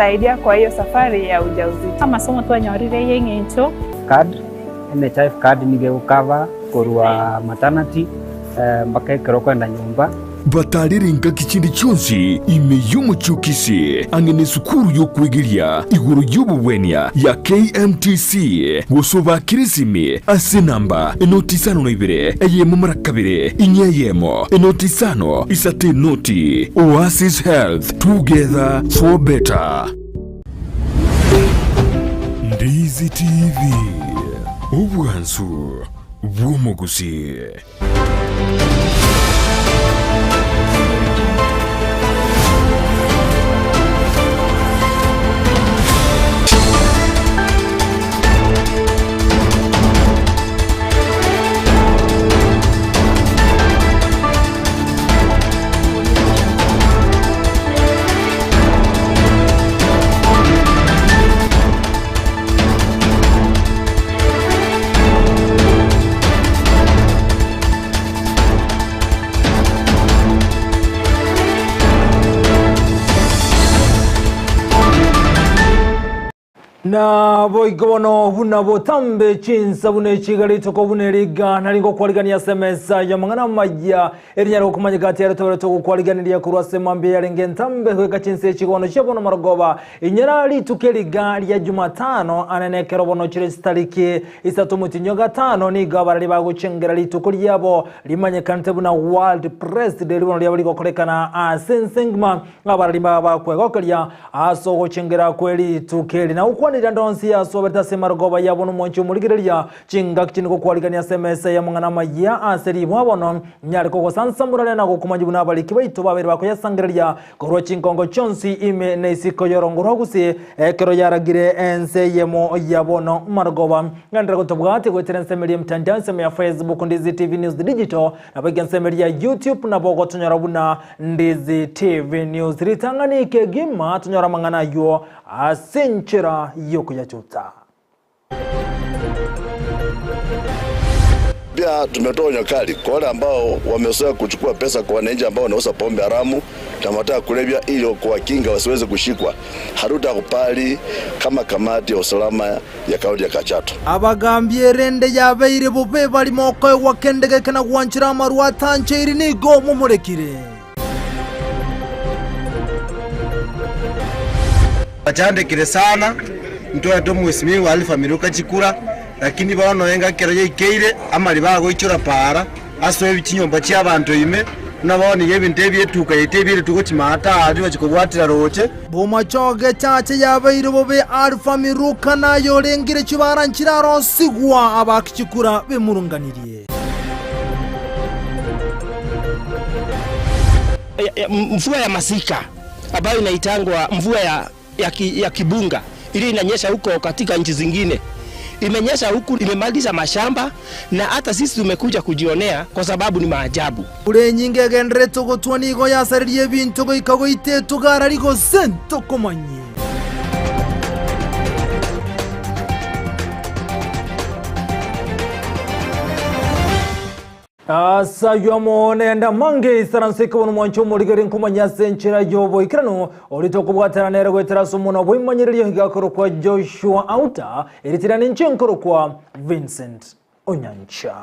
kuwasaidia kwa hiyo safari ya ujauzito. Amasomo twanyorire y'eng'encho. Card, NHIF card nigo egocover korwa maternity mpaka ekero okoenda nyomba. Batarere engaki chinde chionsi ime y'omochie o Kisii, ang'e nesukuru y'okwegeria igoro y'obogwenia ya KMTC, gose obakire esimi ase enamba enoti isano na ibere, eyemo mara kabere, inye eyemo, enoti isano, isato enoti. Oasis Health, together for better. Ndizi TV, obwansu bw'omogusii. Naboigo bono buna botambe chinsa buna echiga rituko buna erigana rigokwarigania ase emesa y'amang'ana amaya erinyare gokomanyeka ati ere tobere togokwariganiria korwa ase mambia yarenge entambe goika chinsa echi bono chia bono marogoba Inyora rituko eriga ria Jumatano, ane nekero bono chire chitariki isato omotienyi o gatano, nigo abarari bagochengera rituko riabo rimanyekanete buna World Press Day ribono riabo rigokorekana ase ense engima. Abarari baba bakwegokeria ase ogochengera kwe rituko eri na gokwanera ande onsi asoberete ase marogoba yabo nomonche omorigereria chingaki chinde gokwarigania ase emesa y'amang'ana amayia ase riboa bono nyare kogosansamorania na gokomanya buna abariki baito babere bakoyasangereria Korwa chinkongo chionsi ime na isiko y'orongo rwa gusii, ekero yaragire ense eyemo ya bono marogoba. Genderera gotobwatia goetera ensemo eria y'emtandao, ensemo ya Facebook Ndizi TV News Digital, naboigo ensemo eria ya YouTube nabo ogotonyora buna Ndizi TV News. Ritang'ani kegima tonyore amang'ana ayio ase enchera y'okoyachuta. Pia tumetoa onyo kali kwa wale ambao wamezoea kuchukua pesa kwa wananchi ambao wanauza pombe haramu na madawa ya kulevya ili kuwakinga wasiweze kushikwa. Hatutakubali kama kamati ya usalama ya kaunti ya Kajiado. Abagaambi erende yabeire bobe barimo okoegwa kende geke na gwanchera amarwa atancheiri nigo momorekire. Bachandekire sana, ntwete omwesimigwa Alpha Miruka chikura, lakini bono engaki ekero yaikeire, amariba agoichora paara, asoe chinyomba chi'abanto ime, buna bono iga ebinto ebi etuka yaito ebiire togochimata aa rigochi kobwatera roche. Bomachoge chache yabeire bobe Alpha Miruka naye orengire chibara nchirarosigwa abaaki chikura bemurunganirie. Mvua ya masika ambayo inaitangwa mvua ya, ya, ki, ya kibunga ile inanyesha huko katika nchi zingine imenyesha huku imemaliza mashamba na hata sisi tumekuja kujionea kwa sababu ni maajabu. Ure enyinga egendererete ogotwa nigo yasarerie ebinto goika goita etogara gose ntokomanyie. Ase ayio amo nende amange isaranse ekebono mwanche omorigeri nkomanya ase enchera y'oboikeranu oria tokobwatana nere goetera ase omonwa bw'emanyererio iga akorokwa Joshua Auta, eritira ninche nkorokwa Vincent Onyancha.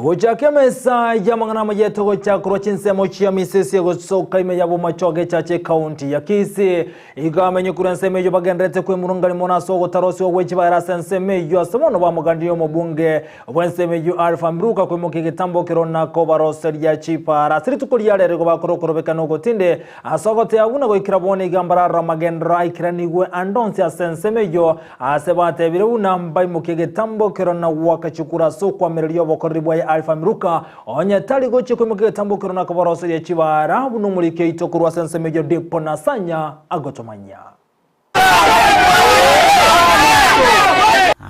Gochaka emesa y'amang'ana amaya togocha korwa chinsemo chia Misisi gosoka ime ya Bomachoge Church ekaunti ya Kisii. Igo amenye korwa ensemo eyio bagendererete kwemurungania mono ase ogotarosiwa gwe chibara ase ensemo eyio ase bono bamogandirie omobunge bw'ensemo eyio Alpha Miruka koimokia egetambo kero na kobaroseria chipara ase rituko ria rero igo bakora okorobekana ogotinde ase ogotea buna goikera bono iga mbararore amagenderero aikeranigwe ande onsi ase ensemo eyio ase batebire buna mbaimokie egetambo kero na goaka chikura ase okwamereria obokoreri bwaye Alpha Miruka Onye tari gochia koimoka egetambokero na koboroseria chibaara, buna omoriki oito korwa ase ensemo eyio Dipo na Sanya agotomanyia.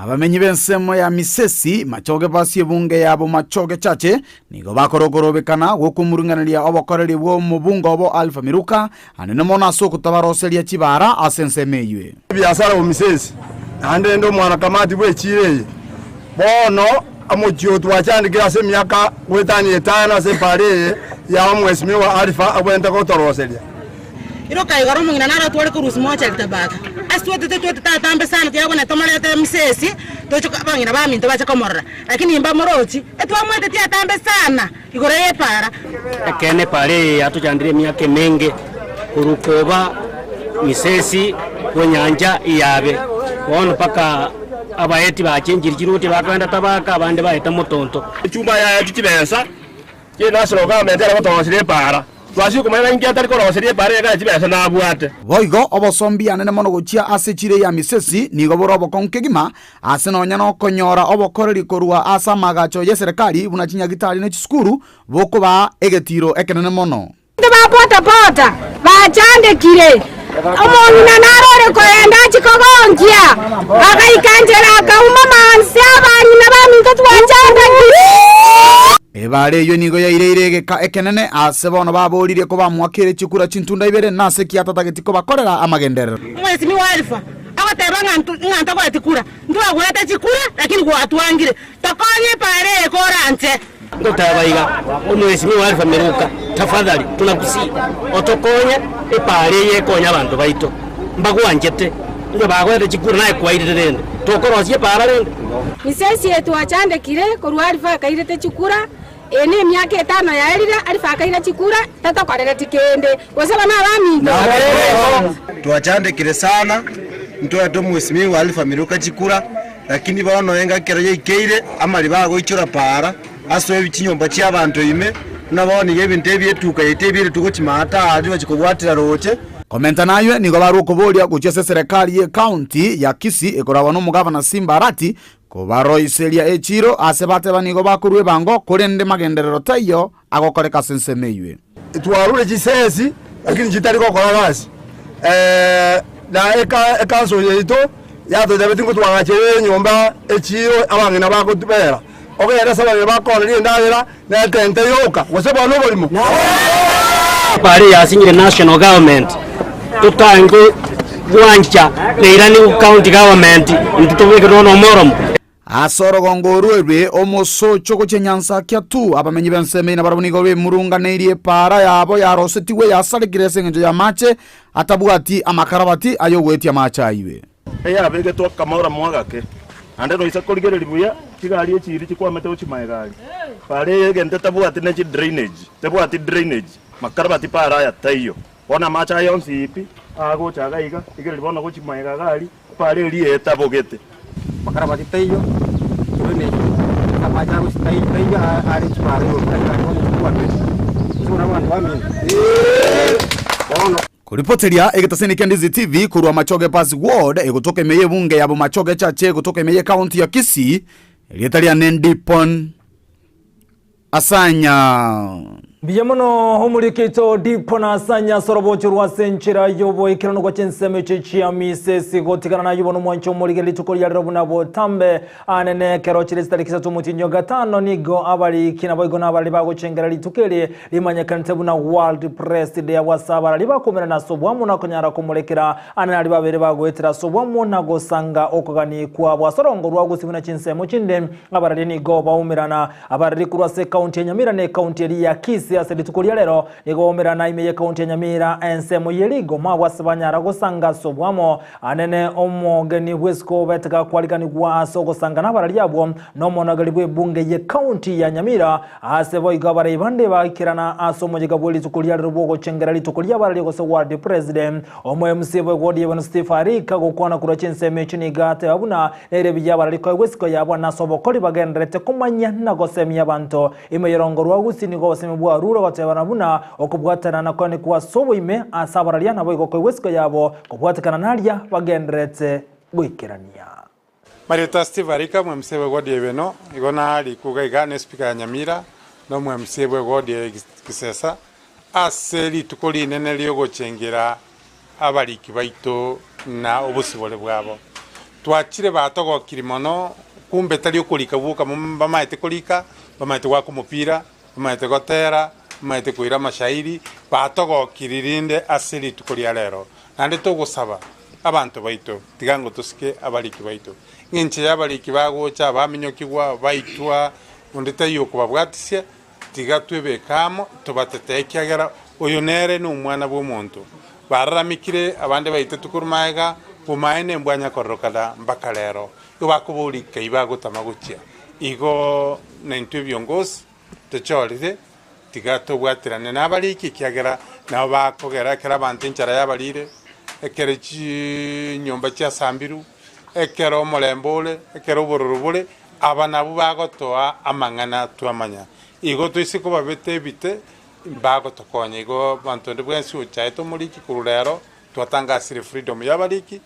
Abamenyi b'ensemo ya Misesi, Machoge basie ebunge ya Bomachoge Chache, nigo bakora okorobekana gw'okomurung'aneria obokoreri bw'omobunge obo Alpha Miruka, anene mono ase okotabaroseria chibaara ase ensemo eyio. Ebiasara Bomisesi, naende inde omwanakamati bw'echiira eye. Bono omochie oo twachandekire ase emiaka goetania etano ase epaara eye ya omwesimigwa Alifa agwenerete gotoroseria. Iroka igoro omong'ina naro atware korusia mochari tabaka. Ase twetete twetete atambe sana tiagwana tomorete misesi toche abang'ina baminto bache komorora. Lakini imbamorochi, etwamwetetie atambe sana igoro y'epaara. Ekeene epaara eye yatochandire emiaka emenge, korwa koba misesi bw'enyancha yabe bono mpaka abaeti bachenchiri chiruti bakoenda tabaka abande baeta motonto. Echumba yaye chibesa Chi'enational government ere gotoroseria epaara. Twasire komanya ng'a inki atari koroseria epaara eye ekero chibesa nabwate. Boigo obosombi anene mono gochia ase chire ya misesi nigo bore obokong'u kegima, ase nonya nokonyora obokoreri korwa ase amaagacho y'eserekari buna chinyagitari ne chisukuru bokobaa egetiiro ekenene mono. Abanto ba bodaboda bachandekire, omong'ina naro ore koenda achie kogonkia, agaika nchera akauma manse abang'ina baminto twachandekire. Ebaare eyio nigo yaireire egeka ekenene aase bono baboririe kobamoakere chikura chintunda ibere, nase ki atatageti kobakorera amagenderero. Omwesimigwa Alifa agoteba ng'a ng'a ntogoeti kura, ntwagoete chikura lakini gwatwangire, tokonye epaara eye koranche. Ngoteba iga, Omwesimigwa Alpha Miruka, tafadhali tunakusii otokonye epaara eye ekonye abanto baito mbagwanchete, onye bagoete chikura naye kwairire rende tokorosia epaara rende. Misesi eye twachandekire korwa Alifa akairete chikura, eye nemiaka etano yaerire Alifa akaira chikura tatokorereti kende, gose bana abaminto? Twachandekire sana, ntwaete omwesimigwa Alpha Miruka chikura. Lakini bono engaki ekero yaikeire, amariba agoichora paara ase chinyomba chi'abanto ime, buna bono iga ebinto ebi etuka yaito ebiiretwe gochia maata aa rirochie kobwatera roche. Komenta naywe, nigo barwe okoboria gochia ase eserekari y'ecounty ya Kisii ekoragwa nomogavana Simba Arati kobaroiseria echiiro ase bateba nigo bakorwa ebango korende magenderero taiyo agokoreka ase ensemo eywe. Twarure chisesi lakini chitari gokora gasi na ecouncil yaito yatotebetie ng'a twagachere enyomba echiro abang'ina bagotubera, ogende ase abang'ina bakooneria endagera na etente yoka, gose bono oborimo. Bare yasinyire national government totange gwancha neirani county government intwe tobeke nonya omoromo. Ase orogongo orwo erwe omosocho gochia Nyansakia tu, abamenyi b'ensemo eyio nabarabwo nigo bemurunganeirie epaara yabo yarosetigwe yasarekire ase engencho y'amache atabwati amakarabati ay'ogoetia amache aywe. Eyabegetwe akamora mwagake, naende noisa korigereria buya chigari echi chiria chikwamete gochia magega aria. Paara eye egento etabwati ne chidrainage, tebwati drainage, makarabati paara aya taiyo. Bono amache aya onsi pi agocha iga iga, rigereria bono gochia magega iga aria, Paara eria etabogete. Makarabati taiyo, drainage, amache agochi taiyo taiyo are chipara igoro taiyo are bono chikwane, gose buna abanto bamino. Bono. Koripoteria egetaseni kia Ndizi TV korwa Machoge Bus Ward egotoka ime y'ebunge ya Bomachoge Chache egotoka ime y'ecounty ya Kisii, erieta riane Ndipon. Asanya. Mbuya mono omoriki oito Dipo na Asanya ase orobocho rwa ase enchera y'oboikeranu gocha ensemo eche chia Misesi gotigana naye bono omwancho omorige rituko ria rero buna botambe anene ekero chire chitariki isato omotienyi o gatano nigo abariki naboigo nabarari bagochengera rituko eri rimanyekanete buna World Press Day abwo ase abarari bakomerana ase obwamo na konyara komorekera anene aria babere bagoetera ase obwamo na gosanga okogani kwabo ase orongo rwa gusibwa na chinsemo chinde abarari nigo baumerana Abariri korwa ase ekaunti ya Nyamira na ekaunti eria ya Kisii ase rituko ria rero nigo baumerana ime y'ekaunti ya Nyamira ensemo ye rigoma abwo ase banyara gosanga ase obwamo anene omogeni bw'esiko betega kwariganigwa ase ogosanga nabarari abwo na omonogeri bw'ebunge y'ekaunti ya Nyamira ase boigo abarai bande baikerana ase omoyega bwe rituko ria rero bw'ogochengera rituko ri'abarari gose World Press Day Omo MC bw'ewodi ya Steve Arika gokwana korwa chinsemo echio nigo ateba buna Nere buya abarari koegwa esiko yabo nase obokori bagendererete komanya na gosemia abanto. Ime y'orongo rwa Gusii nigo obosemi bwarure gotebana buna okobwatana na koenekwa ase oboime ase abararia naboigo koegwa esiko yabo kobwatekana naria bagendererete goikerania. Marieta Steve Arika, Omwemca bw'ewodi ya Ibeno, igo nari kuga iga ne Speaker ya Nyamira, na Omwemca bw'ewodi ya Kisesa, ase rituko rinene riogochengera abariki baito na obosibore bwabo. Twachire batogokiri mono, kumbe tari okorika gwoka mbamaete korika, mbamaete goaka omopira, mbamaete gotera, mbamaete koira amashairi, batogokiri rinde ase rituko ria rero. Naende togosaba abanto baito, tiga ngo tosike abariki baito. Ng'encho y'abariki bagocha baminyokigwa, baitwa, onde taiyo okobabwatisia, Tiga twebeke amo, tobatetee, ekiagera oyo nere nomwana bw'omonto. Bararamikire abande baitetwe korwa magega, bomaene mbwanya kororokana mpaka rero. Igo bakoboria kai bagotama gochia. Igo naintwe ebiongosi tochorire, tiga tobwaterane nabariki ekiagera nabo bakogera ekero abanto enchara yabarire, ekero chinyomba chiasambirwe, ekero omorembe ore, ekero obororo bore, aba nabwo bagotoa amang'ana twamanya. Igo toise kobabeta ebite, mbagotokonya. Igo abanto onde bwensi ochaete omoriki korwa rero, twatangasire freedom y'abariki,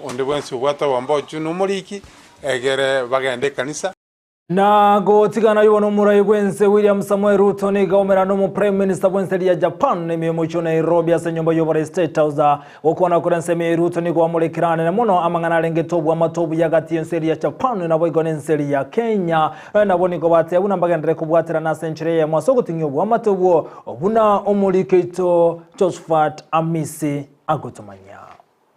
onde bwensi obwate obomba ochwe na omoriki, egere bagende ekanisa. Na gotigana aywo nomorai bw'ense William Samoei Ruto nigo aumera nomo Prime Minister bw'ense ya Japan ime y'omochie o Nairobi ase enyomba y'oborai State House. Gokwana kore ensemo eye Ruto nigo amorekire anene mono amang'ana arengete obwamate obuya gati y'ense eria ya Japan naboigo n'ense eria ya Kenya. Nonya nabwo nigo bateba buna mbagenderere kobwaterana ase enchera eyemo ase ogoting'ia obwamate obwo buna omoriki oito Josphat Amisi agotomanyia.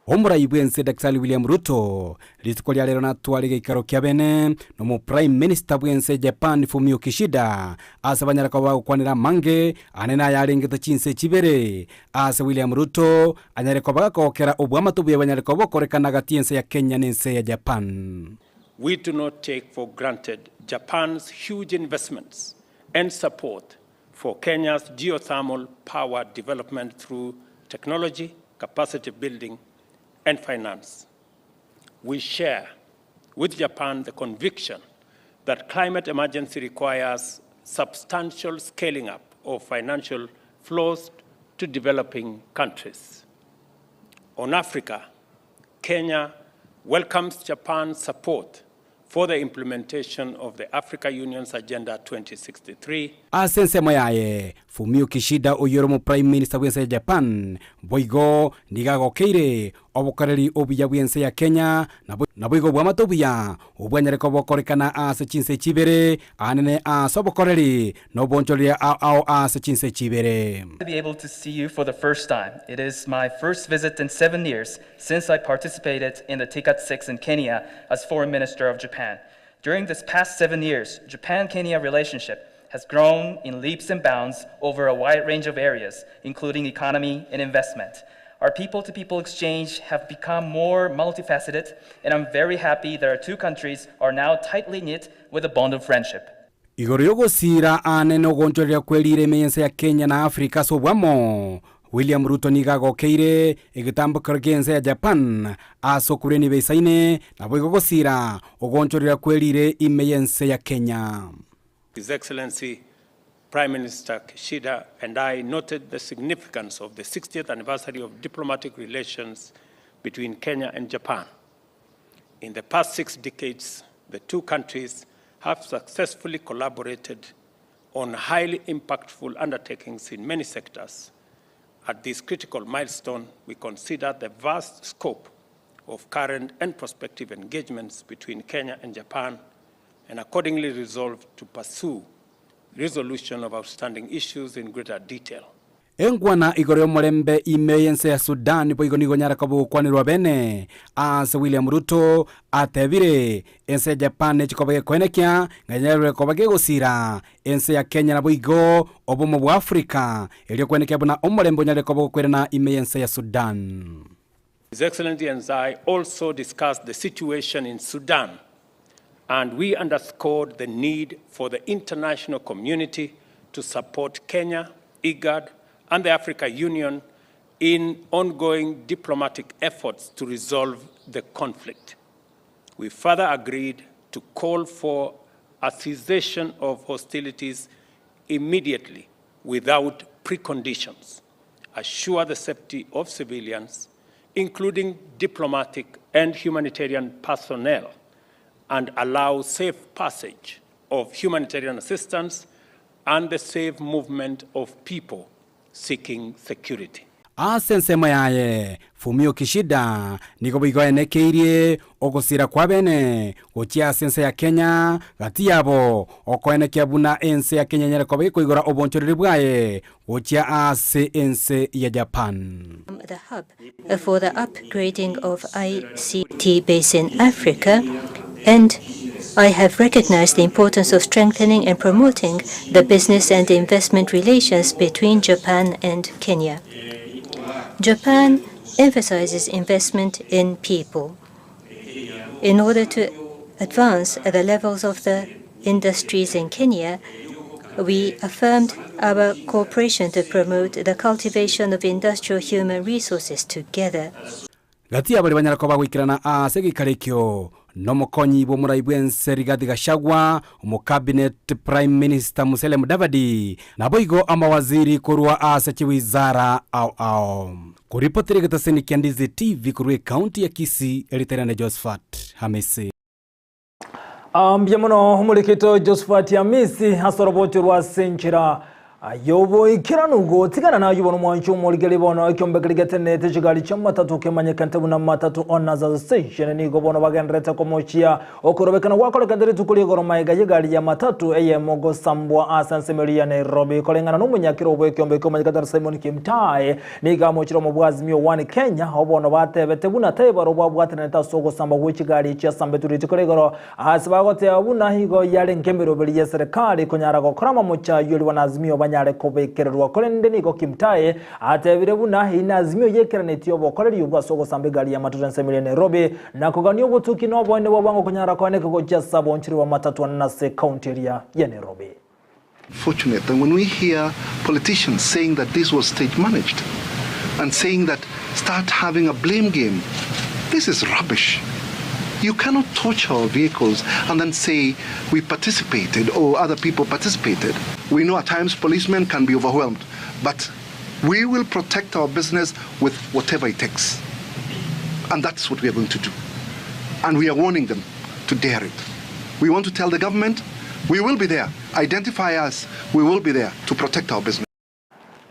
Omorai bw'ense Daktari William Ruto rituko ria rero natware egeikaro kia bene nomo Prime Minister bw'ense Japan Fumio Kishida ase banyare koba bagokwanera amange anene ayarengete chinse chibere ase William Ruto anyare koba gakogokera obwamate obuya bwanyare koba bokorekana gati y'ense ya Kenya n'ense ya Japan. We do not take for granted Japan's huge investments and support for Kenya's geothermal power development through technology, capacity building, and finance. We share with Japan the conviction that climate emergency requires substantial scaling up of financial flows to developing countries. On Africa, Kenya welcomes Japan's support for the implementation of the Africa Union's Agenda 2063. Ase ensemo yaye, Fumio Kishida oyio ore omoprime minister bw'ense ya Japan, boigo nigo agokeire obokoreri obuya bw'ense ya Kenya naboigo obwamate obuya obwanyare koba bokorekana ase chinse echi ibere anene ase obokoreri na obonchoreria ao ao ase chinse echi ibere. To be able to see you for the first time. It is my first visit in 7 years since I participated in the TICAD 6 in Kenya as Foreign Minister of Japan. During this past 7 years, Japan-Kenya relationship has grown in leaps and bounds over a wide range of areas, including economy and investment. Our people-to-people exchange have become more multifaceted, and I'm very happy that our two countries are now tightly knit with a bond of friendship. Igoro y'ogosiira aane na ogoonchoreria kwe riire ime y'ense ya Kenya na Africa ase obwamo, William Ruto nigo agokeire egetambokero ki'ense ya Japan ase okoburania ebesaine, naboigo gosiira ogoonchoreria kwe riire ime y'ense ya Kenya. His Excellency Prime Minister Kishida and I noted the significance of the 60th anniversary of diplomatic relations between Kenya and Japan. In the past 6 decades, the two countries have successfully collaborated on highly impactful undertakings in many sectors. At this critical milestone, we consider the vast scope of current and prospective engagements between Kenya and Japan and accordingly resolved to pursue resolution of outstanding issues in greater detail. Enkwana igoro y'omorembe ime y'ense ya Sudan boigo nigo nyare koba ogokwanerwa bene aase William Ruto atebire ense ya Japan nechi koba gekoenekia ng'a enyarire koba gegosira ense ya Kenya naboigo obomo bwa Africa erio koenekia buna omorembe onyarire koba ogokwerana ime y'ense ya Sudan. His Excellency and I also discussed the situation in Sudan, and we underscored the need for the international community to support Kenya, IGAD, and the Africa Union in ongoing diplomatic efforts to resolve the conflict. We further agreed to call for a cessation of hostilities immediately without preconditions, assure the safety of civilians, including diplomatic and humanitarian personnel, and allow safe passage of humanitarian assistance and the safe movement of people seeking security. Ase ensemo yaye, Fumio Kishida nigo boigo aenekeirie ogosira kw'abene gochia ase ense ya Kenya gati yabo okoenekia buna ense ya Kenya enyare koba gekoigora obonchoreri bwaye gochia ase ense ya Japan. The hub for the upgrading of ICT base in Africa, and I have recognized the importance of strengthening and promoting the business and investment relations between Japan and Kenya. Japan emphasizes investment in people. In order to advance the levels of the industries in Kenya, we affirmed our cooperation to promote the cultivation of industrial human resources together. Gati ya baria banyara koba goikerana ase egeikaro ekio nomokonyi bw'omorai bw'ense Rigathi Gachagua, omocabinet Prime Minister Musalia Mudavadi, naboigo amawaziri korwa ase chiwizara ao ao. Koripotera egetaseni kia Ndizi TV korwa ecounty ya Kisii, erieta riane Josephat Hamisi. Mbuya mono omorikito Josephat Hamisi ase orobocho rwa ase enchera y'oboikeranu gotigana nayio bono omwancho omorigeri bono ekiombe keria getenenete chigari chi'amatatu kemanyekante buna Matatu Owners Association nigo bono bagendererete komochia okorobekana gwakorekete rituko ri'igoro magega y'egari ya matatu eyemo gosambwa ase ensemo eria ya Nairobi koreng'ana nomonyakera obo ekiombe ekio Simon Kimtai Nigo amochire omobwazimi o One Kenya, obono batebete buna taibarobwo bwabwatanete ase ogosamba gwe chigari chiasambetwe rituko rigoro, ase bagoteba buna igo yarenge emeroberi y'eserekari konyara gokora amamocho ayio riwa na Azimio banyare kobekererwa. Korende nigo Kimtai atebire buna ina Azimio yekeranetie obokoreri obwo ase ogosamba egari y'amatuta ensemo eria Nairobi na kogania obotuki na oboene bwa bwango konyara koeneka gochia ase abonchori b'amatatu anene ase ekaunti eria ya Nairobi. Fortunate that when we hear politicians saying that this was stage managed and saying that start having a blame game, this is rubbish. You cannot torture our vehicles and then say we participated or other people participated. We know at times policemen can be overwhelmed, but we will protect our business with whatever it takes. And that's what we are going to do. And we are warning them to dare it. We want to tell the government we will be there. Identify us, we will be there to protect our business.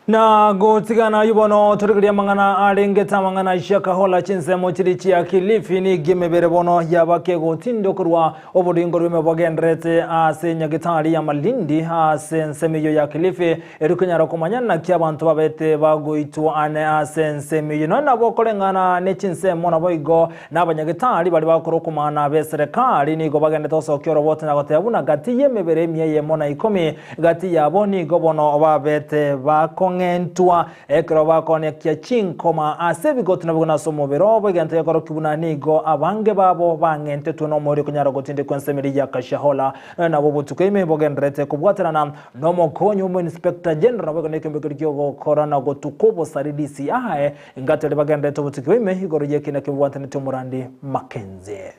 Na gotigana ayio bono torigererie amang'ana arengete amang'ana Shakahola chinsemo chiria chia Kilifi nigo emebere bono yaba kegotinda okorwa oboringo rw'ime bogendererete ase nyagitari ya Malindi ase ensemo eyio ya Kilifi Erio konyara komanya naki abanto babete bagoitwa ane ase ensemo eyio. Nonya nabo koreng'ana ne chinsemo naboigo nabanyagetari baria bagokora okomana b'eserekari nigo bagendete gosokia orobote na goteba buna gati y'emebere emia eyemo na ikomi gati yabo nigo bono babete bakong'entwa ekero bakonekia chinkoma ase ebigoti naboigo nase omobere obo egento gekorokia buna nigo abange babo bang'entetwe nomoerio konyara gotindekwa ensemo eria ya Kashahola. Nonya nabo obotuko ime bogendererete kobwaterana Nomokonyi omoinspector general naboigo nekeombe keria ki'ogokora na gotuka obosari DCI, ingato ribagenderete obotuki bwaime igoro y'ekina kebwatanete omorandi Mackenzie.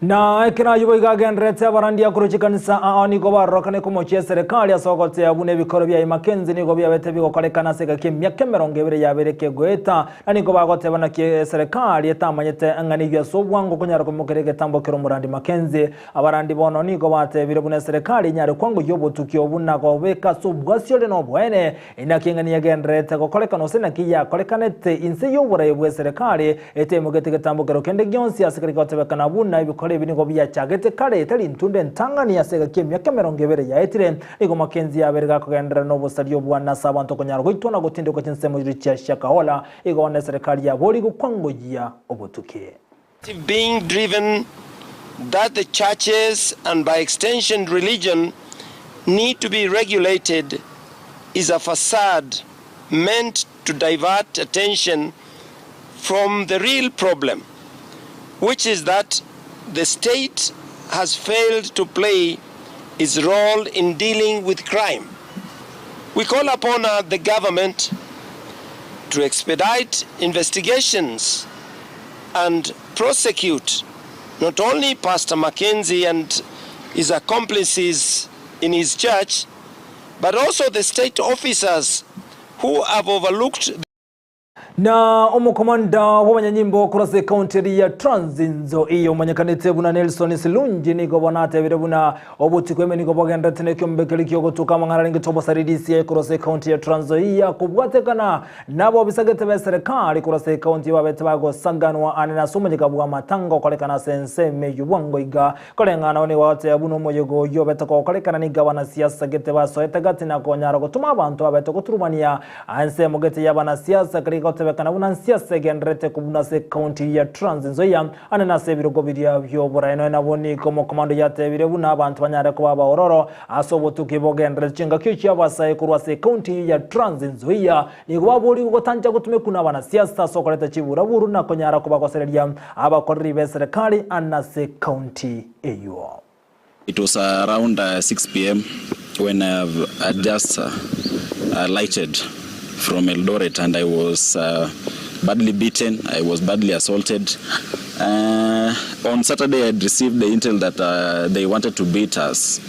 Na ekero ayio boigo agendererete abarandi akorwa chikanisa ao nigo barorokane komochia eserekari ase ogotea buna ebikoro biaye Mackenzie nigo biabete bigokorekana ase egaki emiaka 20 yabeire kegoeta Na nigo bagoteba naki eserekari etamanyete ng'a nigo ase obwango konyara koimokeria egetambo keria omorandi Mackenzie. Abarandi bono nigo batebire buna eserekari enyare kwangoyia obotuki obwo na gobeka ase obwasi ore noboene. Inaki ng'a niyegendererete gokorekana gose naki yakorekanete inse y'oborai bw'eserekari eteimogeti egetambo kero kende gionsi ase keria gotebekana buna ebikoro ebi nigo biachagete kare etari ntunda entang'ani ase egaki emiaka 20 yaetire. Nigo Mackenzie abeire gakogenderera nobosaria obwane ase abanto konyara goitwa na gotindekwa chinsemo chiria chia Shakahola, igo neserekari yabo gokwangoyia obotuki. Being driven that the churches and by extension religion need to be regulated is a facade meant to divert attention from the real problem, which is that the state has failed to play its role in dealing with crime. We call upon uh, the government to expedite investigations and prosecute not only Pastor Mackenzie and his accomplices in his church, but also the state officers who have overlooked Na omokomanda bw'abanyanyimbo korwa ase ekaunti eria ya Trans Nzoia omanyekanete buna Nelson Silunji nigo bono atebire buna obotuko ime nigo bogenderete nekiombe keria kiogotuka amang'ana arenge tobosari DCI korwa ase ekaunti ya Trans Nzoia kobwatekana nabobisagete beserikari korwa ase ekaunti babete bagosaganwa ane nase omonyeka bw'amatanga okorekana ase ense ime y'obwango iga Koreng'ana nabo nigo bagoteba buna omoyega oyio obete gokorekana nigo abanasiasa gete basoete gati na konyara gotoma abanto babete goturumania ensemo gete y'abanasiasa keria gotebekana. gotebekana buna nsiasa egendererete kobuna ase ekaunti ya Trans Nzoia ande nase ebirogo biria bi'oboraai. Nonya nabo nigo omokomando yatebire buna abanto banyare koba abaororo ase obotuki bogendererete chingaki echio abasae korwa ase ekaunti eyio ya Trans Nzoia nigo baborigwe gotancha gotumekwa nabanasiasa ase okoreta chiburaburu na konyara kobagosereria abakoreri b'eserekari ande ase ekaunti eyio. It was around 6 pm when I had just alighted from Eldoret and I was badly beaten, I was badly assaulted. On Saturday I had received the intel that they wanted to beat us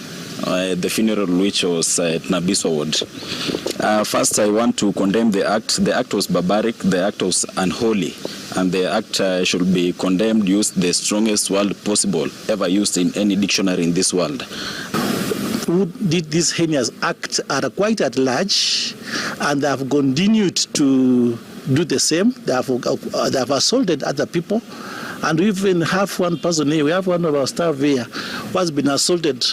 at the funeral, which was at Nabiswa Ward. First, I want to condemn the act. The act was barbaric, the act was unholy, and the act should be condemned, used the strongest word possible ever used in any dictionary in this world. Who did this heinous act are quite at large, and they have continued to do the same. They have assaulted other people. And we even have one person here, we have one of our staff here who has been assaulted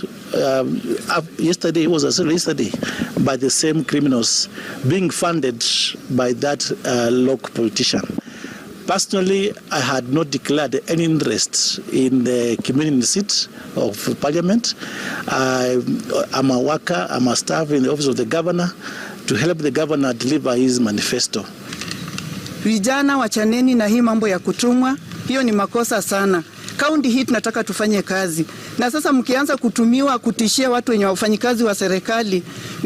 yesterday, he was assaulted yesterday by the same criminals being funded by that local politician. Personally, I had not declared any interest in the community seat of parliament. I am a worker, I'm a staff in the office of the governor to help the governor deliver his manifesto. Vijana wachaneni na hii mambo ya kutumwa, hiyo ni makosa sana. Kaunti hii tunataka tufanye kazi, na sasa mkianza kutumiwa kutishia watu wenye wafanyikazi wa serikali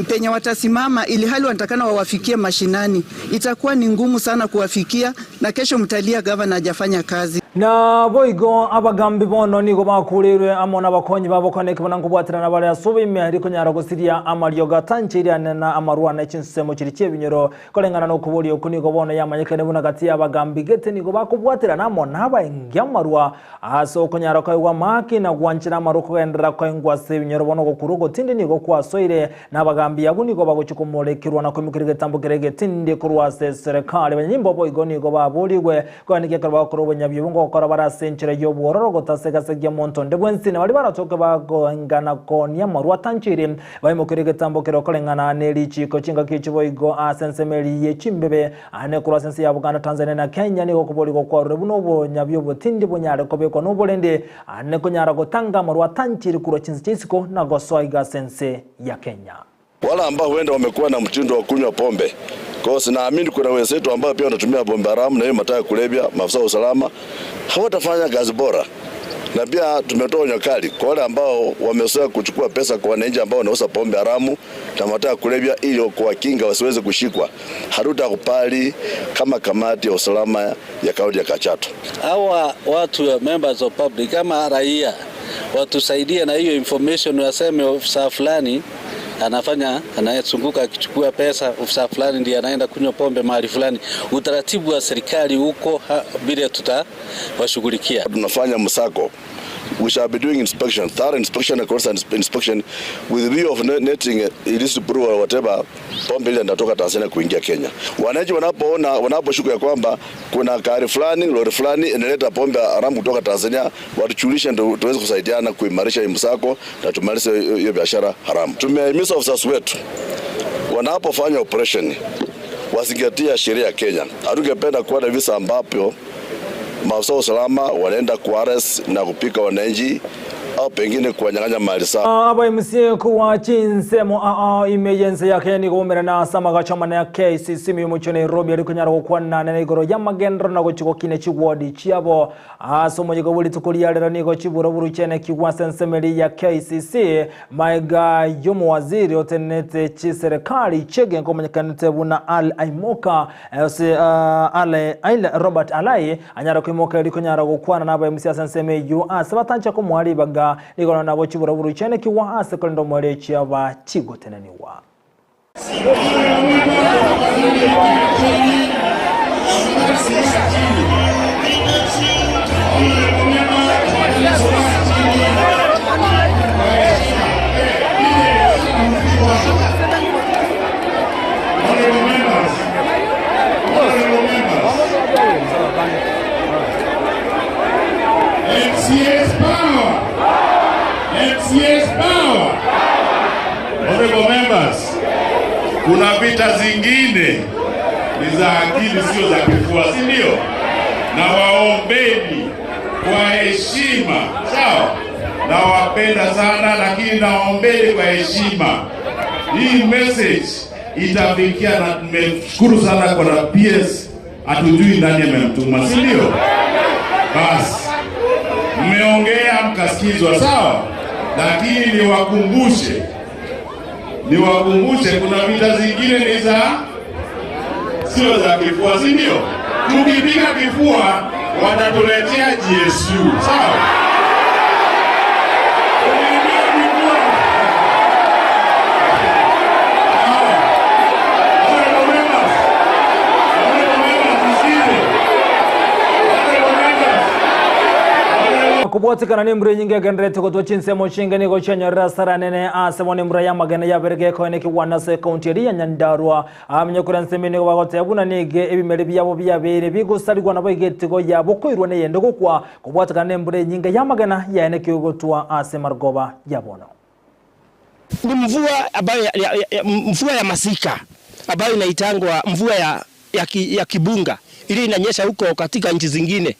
penye watasimama, ili hali wanatakana wawafikie mashinani, itakuwa ni ngumu sana kuwafikia, na kesho mtalia gavana hajafanya kazi. Na boigo abagambi bono nigo bakurirwe amo n'abakonyi babo koneke bona nkobwaterana bare asuba ime rikonyara gosiria amario gatanchiria na amarwa na chinsemo chiri chiebinyoro koreng'ana na okoboria oku nigo bono yamanyekane buna gati abagambi gete nigo bakobwaterana amo n'abaengi amarwa ase okonyara koigwa maki na gwanchera amarwa kogenderera koengwa ase ebinyoro bono gokuru gotindi nigo kwasoire n'abagambi abu nigo bagochi komorekerwa na koimokera egetambo kere getindi korwa ase serikali banyanyimbo boigo nigo baborigwe koanikia ekero bagokora obonyabio gokora barase enchera y'obwororo gotasegasegia monto onde bwensi na bari baratoke bagoengana konia amarwa atanchire baimokera egetambo kero koreng'ana na erichiko chingaki chiboigo ase ensemeri ye chimbebe ane korwa ase ense ya Buganda, Tanzania na Kenya nigo koborigwa kwarure buna obonyabio obotindi bonyare kobekwa na oborende ane konyara gotanga amarwa atanchire korwa chinse chia isiko na gosoa iga ase ense ya Kenya. Wale ambao huenda wamekuwa na mtindo wa kunywa pombe. Kwa hiyo sinaamini kuna wenzetu ambao pia wanatumia pombe haramu na hiyo madawa ya kulevya, maafisa wa usalama hawatafanya kazi bora. Na pia tumetoa onyo kali kwa wale ambao wamezoea kuchukua pesa kwa wananchi ambao wanauza pombe haramu na madawa ya kulevya ili kuwakinga wasiweze kushikwa. Hatutakubali kama kamati ya usalama ya kaunti ya Kajiado. Hawa watu wa members of public kama raia watusaidie na hiyo information, waseme ofisa fulani anafanya anayezunguka akichukua pesa, ofisa fulani ndiye anaenda kunywa pombe mahali fulani. Utaratibu wa serikali huko vile tutawashughulikia. Tunafanya msako. We shall be doing inspection, thorough inspection and constant inspection with the view of netting illicit brew or whatever pombe ile inatoka Tanzania kuingia Kenya. Wananchi wanapoona, wanaposhuku ya kwamba kuna gari fulani, lori fulani inaleta pombe haramu kutoka Tanzania, watujulishe ndio tuweze kusaidiana kuimarisha hii msako na tumalize hiyo biashara haramu. Tumehimiza officers wetu wanapofanya operation wazingatia sheria ya Kenya. Hatungependa kuona visa ambapo maafisa wa usalama wanaenda kuarrest na kupika wananchi au pengine kuwanyang'anya mali zao. Aba MCA kuwa chinsemo aa imeyense ya Kenya nigo umerana ase amagacho ya KCC mimucho Nairobi ari kunyara gokwana na igoro ya magendero na gochiko kine chiwodi chiabo ase omonyigo buri rituko ria rero nigo chiburaburu chene kigwa sensemeri ya KCC maiga y'omuwaziri otenete chiserikali chege nkomanyekanete buna Al Aimoka ase Ale Aile Robert Alai anyara kwimoka eri kunyara gokwana naba MCA ase ensemo eywo ase batancha komwaribaga nigo nabo chiburaburu chene kiwa ase korenda omwere chiaba chigotenaniwa. MCAs power! MCAs power! Honorable members, kuna vita zingine Ni za akili, sio za kifua, si ndio? Na waombeni kwa heshima, sawa? Nawapenda sana, lakini naombeni kwa heshima. Hii message itafikia, na tumeshukuru sana kwa na PS, hatujui nani amemtuma, si ndio? Basi mmeongea mkasikizwa, sawa, lakini niwakumbushe, niwakumbushe kuna vita zingine ni za sio za kifua, si ndio? Tukipiga kifua watatuletea GSU, sawa? Kubwatikana ni mbura nyingi yagenderete gotwa chinsemo chinge nigo chianyorera asara nene ase bono embura ya amagena yabereke ekoene kiwana ase ekaunti eria ya Nyandarua. Abamenyokora ensemo nigo bagoteba buna nigo ebimeri biabo biabeire bigosarigwa nabo iga etigo yabo koirwa neyende gokwa kobwatikana na embura enyinge ya amagena yaenekiwe gotwa ase marogoba ya bono. Ni mvua ambayo ya, ya, ya, mvua ya masika ambayo inaitangwa mvua ya, ya, ki, ya kibunga ile inanyesha huko katika nchi zingine.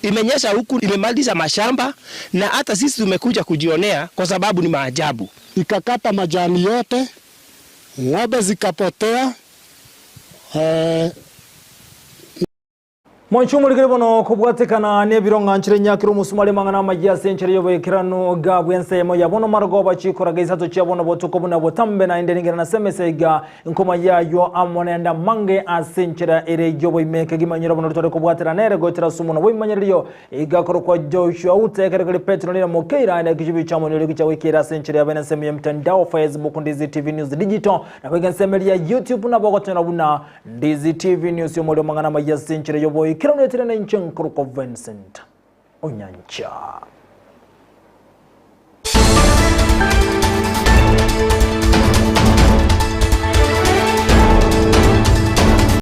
Imenyesha huku imemaliza mashamba na hata sisi tumekuja kujionea kwa sababu ni maajabu. Ikakata majani yote, ng'ombe zikapotea. Monchumurikire bono kobwatekana n'ebirong'anchire nyakire omusumari mang'ana amaya ase enchera y'oboekerano ga bw'ensemo ya bono marogoba chikoraga isato chia bono botuko buna botambe naende ringera na semeseiga nkoma yayo amo nenda mange ase enchera ere y'oboimeke gimanyiro bono ritore kobwatera nere goetera sumu na boimanyererio igakoro kwa Joshua utekerekeri Petro nira mokeira ene kichibi cha monyo kicha wikira ase enchera ya bene ensemo ya mtandao Facebook Ndizi TV News Digital na kwega ensemo ya YouTube na bogotena buna Ndizi TV News yomolio mang'ana amaya ase enchera y'oboekerano etire na inche nkoruko Vincent Onyancha.